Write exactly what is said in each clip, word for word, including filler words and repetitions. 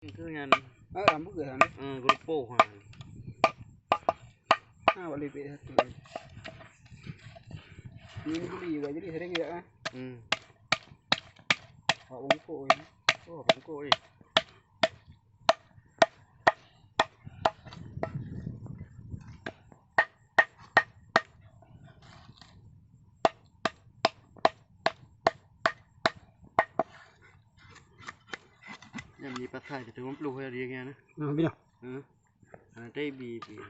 Itu nyan. Ah, rambut ke sana? Hmm, gerupoh, ha. Ah, boleh pek satu. Ini beli juga, jadi sering juga, kan? Hmm. Awak bungkuk ni. Oh, bungkuk ni. Nyan di pasai tu, lima puluh ya dia nyan. Nah, bila? Ha? Ana tai bi, bi.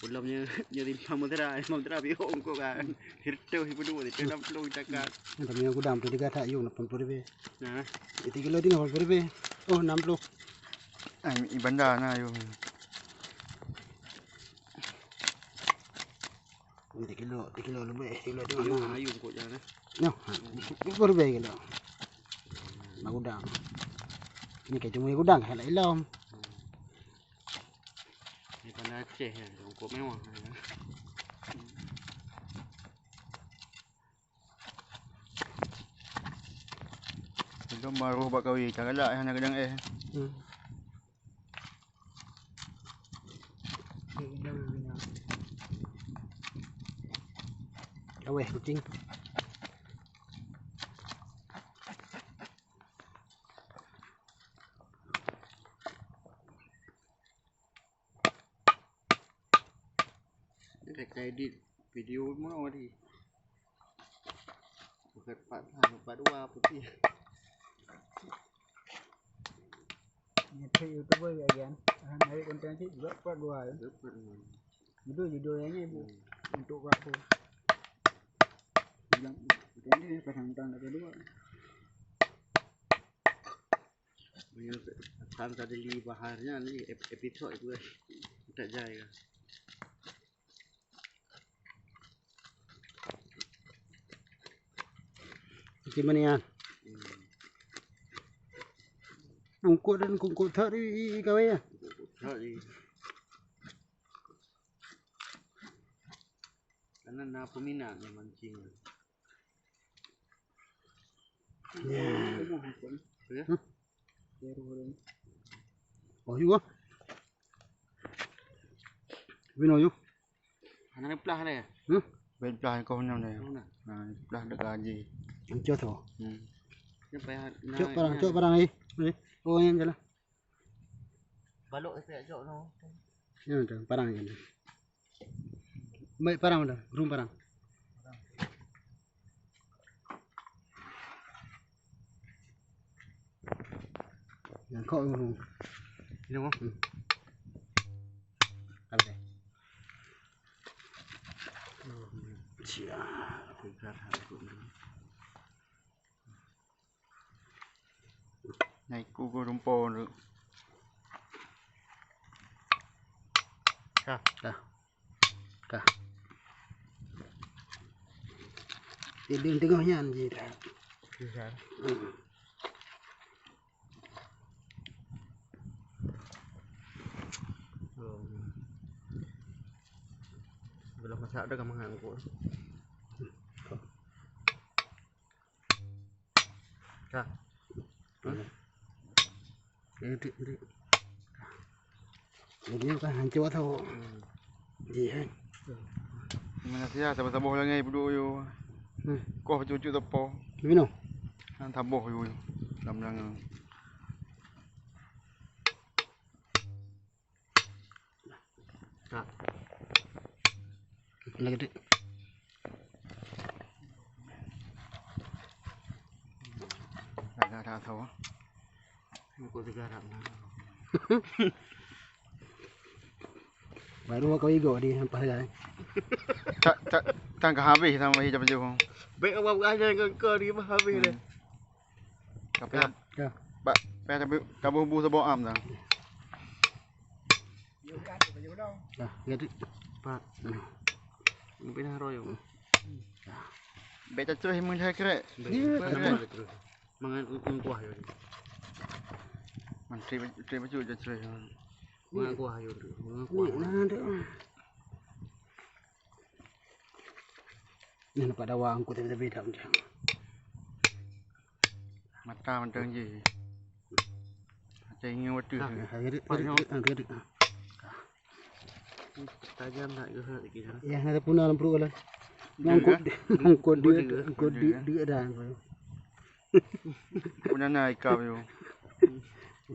Ulôn nyoe, nyoe limong meutera, limong meutera bi ongkot kan. Sireutoh sibeudôh, sireutoh nam ploh cakak. Nah, tapi nyang gudang tu tiga tak yum lapan puluh ribu. Nah. Itu kilo tinggal lapan puluh ribu. Oh, enam puluh. Ah, i banda na yum. Ini kilo, kilo lebih, kilo dua. Ayu, ayu kok jangan, eh. Nyoh, ha, dua puluh ribu kilo. Nah, gudang. Ini kayak cuma gudang, kayak ilom. Ini pandai Aceh ya, ongkot mewah. Itu baru bak kawi, cak galak hana keudang eh. Hmm. Aweh kucing. Ka edit video meunoe tadi. Bukan part satu, part dua putih. Nyetek YouTuber ya, Jan. Ah, naik konten cit juga part dua ya. Part dua. Judul-judul yang ni, Bu. Hmm. Untuk part tu. Bilang, konten ni pasang tahun kedua. Meunyoe tan tadi li baharnya ni ep-, episod itu, eh. Tak jai lah. Macam mana ya? Hmm. Bungkuk dan kungkuk tak di, di kawai ya? Kungkuk tak di. Karena na peminat yang mancing. Ya. Ya. Hmm? Oh, yuk, ah. Bino, yuk. Hana peugah lé. Hmm? Bèk peugah keu nyan lé. Oh, nah. Nah, peugah dekat aja. Cok tu. Hmm. Cok parang, cok parang ni. Ni. Oh, yang jalan. Balok saya cok no. Yang tu, parang yang tu. Baik parang dah, gerung parang. Yang kau gerung. Ini mah. Hmm. Ada. Cia. Tegar aku ni. Naiku ku rumpon tu. Ka. Ka. Ka. Jadi tengah nyan je dah. Bisa. Hmm. Belum masak dah ka mangan ku. Ka. Ini dik, dik. Ini kan hancur atau? Hmm. Iya. Mana sia saboh-saboh langai peuduek yue. Hmm. Koh bacut-bacut teupô. Gimana? Nang saboh yue. Dalam langai. Ka. Lagi dik. Ada, ada tahu. Aku juga harap. Baru kau igo di sampah dah. Tak, tak, tak habis sama hijab je. Baik awak bukan aja kau di mah habis deh. Hmm. Tapi ka. Ka. Ba, ba, tapi kabu bu sabo am dah. Dah, jadi. Pat. Pinah royong. Bèk tacrôh meulihat krek. Iya, krek. Mangan ungkuah ya. Mantri, mantri baju tacrôh. Mangan kuah ya. Mangan kuah. Nah, ada. Nah, nampak dawa angkut tapi beda macam. Mata macam je. Saya ingin water. Ha, ha, gerik, gerik, gerik, ha, gerik, ha. Tajam that geuhot lagi, ha. Ya, ada puna lam perut lah. Dia, mangkuk, ya? Mangkuk dia, mangkuk dia, dia, ya? Dia dah. Puna na ikap yo.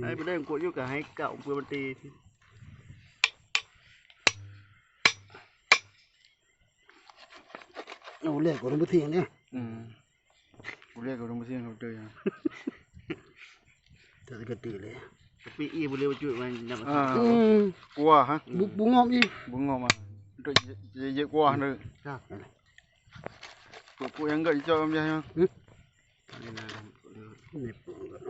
Ai, beudai mangkuk yo ka hai ikap, umpeue mati. Oh, ulèe kurang bersih ni. Hmm. Ulèe kurang bersih, betul ya. Tak terketik leh. Tapi iya boleh bacut main nak masak. Ah. Hmm. Kuah, ha? Bu-, bungop je. Bungop, ah. Untuk je, je, je kuah tu. Ha. Pokok yang enggak dicok biasa. Hmm? Ini pun enggak.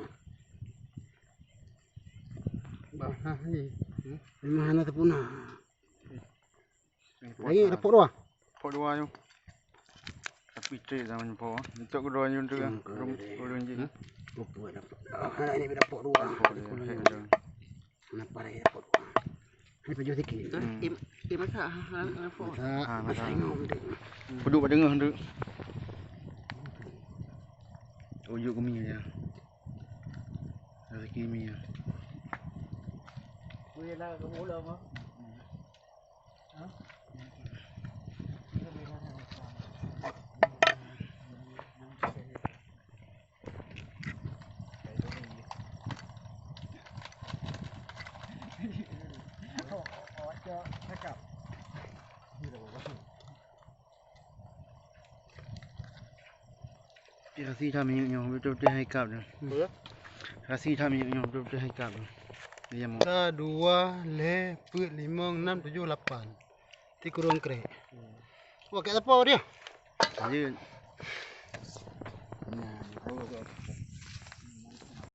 Bah, ha, ni. Hmm? Memang hana terpunah. Lagi dapur dua. Dapur dua nyoe. Tapi trek zaman po. Untuk kedua nyoe tu kan. Hmm, kedua nyoe. Kedua nyoe. Hmm? Dapur dua. Ah, ini dapur dua. Dapur dua. Kenapa ada dapur dua? Ini pajoh sikit. Hmm. Im, im masak, ha, ha, ha, po. Masak. Ha, masak. Masak ingat tu. Peuduek bak teungoh tu. Ujuk kemi ya. Rezeki mi ya. Boleh lah kamu ulang ah. Rasi that minyeuk nyoe beutôi-beutôi hai kap nyoe. Apa? Rasi that minyeuk nyoe beutôi-beutôi hai kap nyoe. Iya, mo. Sa, dua, lhèe, peuet, limong, nam, tujoh, lapan. Sikureueng krek. Hmm. Wah, kèk sapo dia? Lanjut. Nah, oh, oh.